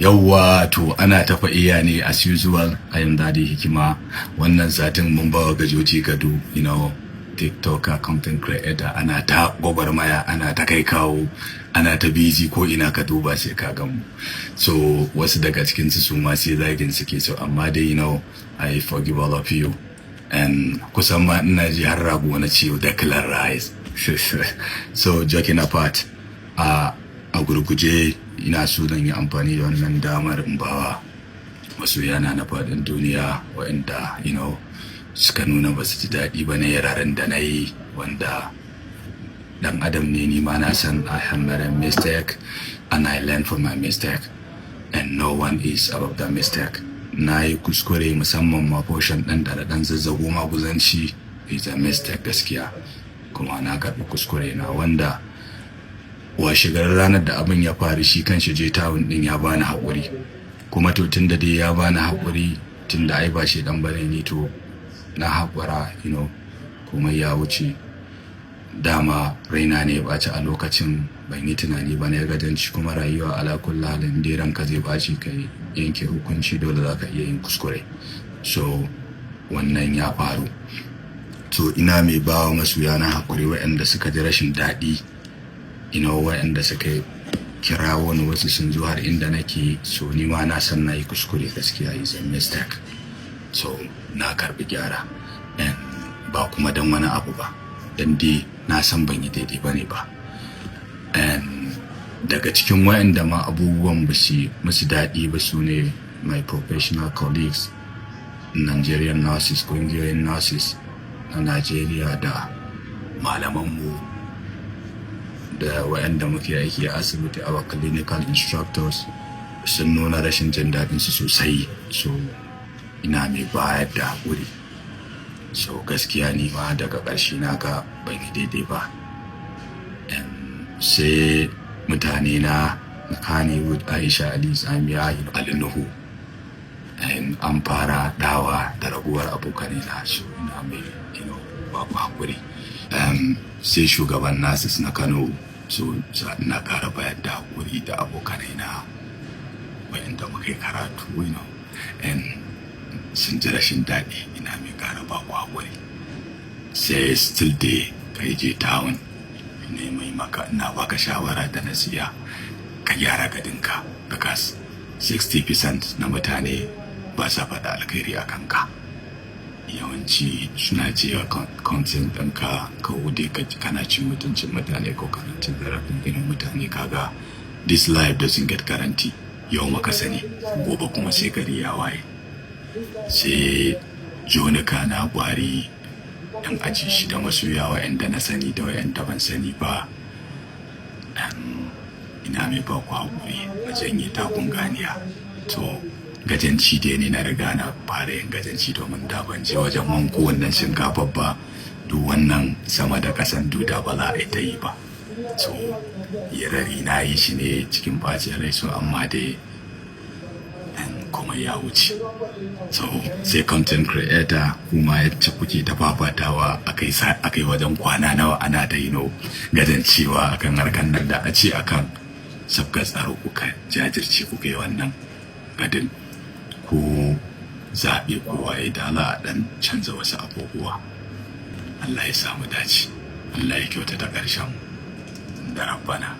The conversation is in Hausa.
Yawwa, to ana tafa iya ne as usual. A yanzu dai hikima wannan satin mun bawa gajoji gado, TikToker, content creator, ana ta gwagwarmaya, ana ta kai kawo, ana ta busy, ko ina ka duba sai ka gan mu. So wasu daga cikin su su ma sai zagin suke so, amma dai I forgive all of you. And kusan ma ina ji har rago na ciwo Declan Rice. So joking apart, a gurguje ina so zan yi amfani da wannan damar in bawa masoyana na faɗin duniya waɗanda suka nuna ba su ji daɗi ba na yararen da na yi, wanda dan adam ne ni ma, na san I have made a mistake and I learn from my mistake and no one is above the mistake. Na yi kuskure, musamman ma portion ɗin da ɗan zazzago maguzanci is a mistake gaskiya, kuma na karɓi kuskure na, wanda washegarin ranar da abin ya faru shi kan shi je tawun ɗin ya bani haƙuri. Kuma to tun da dai ya bani haƙuri, tun da ai ba shi ɗan bane ni, to na haƙura, komai ya wuce. Dama raina ne ya ɓaci a lokacin, ban yi tunani ba na gadanci. Kuma rayuwa, ala kulli halin, dai ranka zai ɓaci ka yanke hukunci, dole za ka iya yin kuskure. So wannan ya faru. To ina mai bawa masoya na haƙuri waɗanda suka ji rashin daɗi, waɗanda suka kira wani, wasu sun zo har inda nake. So ni ma na san na yi kuskure gaskiya, is a mistake. So na karbi gyara, and ba kuma don wani abu ba, don dai na san ban yi daidai ba ne ba. And daga cikin waɗanda ma abubuwan ba su musu daɗi ba su ne my professional colleagues, Nigerian nurses, ƙungiyoyin nurses na Najeriya da malamanmu da waɗanda muke aiki a asibiti, our clinical instructors, sun nuna rashin jin daɗin su sosai. So ina mai bayar da haƙuri. So gaskiya ni ma daga ƙarshe na ga ban yi daidai ba. Sai mutane na Kannywood, Aisha Ali Tsamiya, Ali Nuhu, an fara dawa da raguwar abokanai na. So ina mai baku haƙuri. Sai shugaban nurses na Kano. So ina ƙara bayar da haƙuri da abokanai na wayanda muka yi karatu, and sun ji rashin daɗi, ina mai ƙara baku haƙuri. Sai still dai kai je town ne mai maka, ina baka shawara da nasiya, ka gyara gadinka, because 60% na mutane ba sa faɗa alkhairi a kanka. Yawanci suna cewa content ɗinka ka wude kana cin mutuncin mutane ko kana cin zarafin irin mutane. Kaga this life doesn't get guarantee. Yau maka sani, gobe kuma sai gari ya waye. Sai jonika na gwari yan aji shi da masoya wa'anda na sani da wa'anda ban sani ba, ina mai ba ku haƙuri a janye takun ganiya. To gajanci dai ne, na riga na fara yin gajanci, domin da ban je wajen wanko wannan shinkafar ba, duk wannan sama da ƙasan duda ba za a yi ta yi ba. So yarari na yi shi ne cikin bacin rai. So amma dai kuma ya wuce. So sai content creator, kuma yacce kuke ta fafatawa akai akai wajen kwana nawa ana da gajancewa akan harkan nan, da a ce akan sabgar tsaro kuka jajirce kuka yi wannan gadin ko zaɓe ko waye, da za a ɗan canza wasu abubuwa. Allah ya samu dace, Allah ya kyautata ƙarshen da rabbana.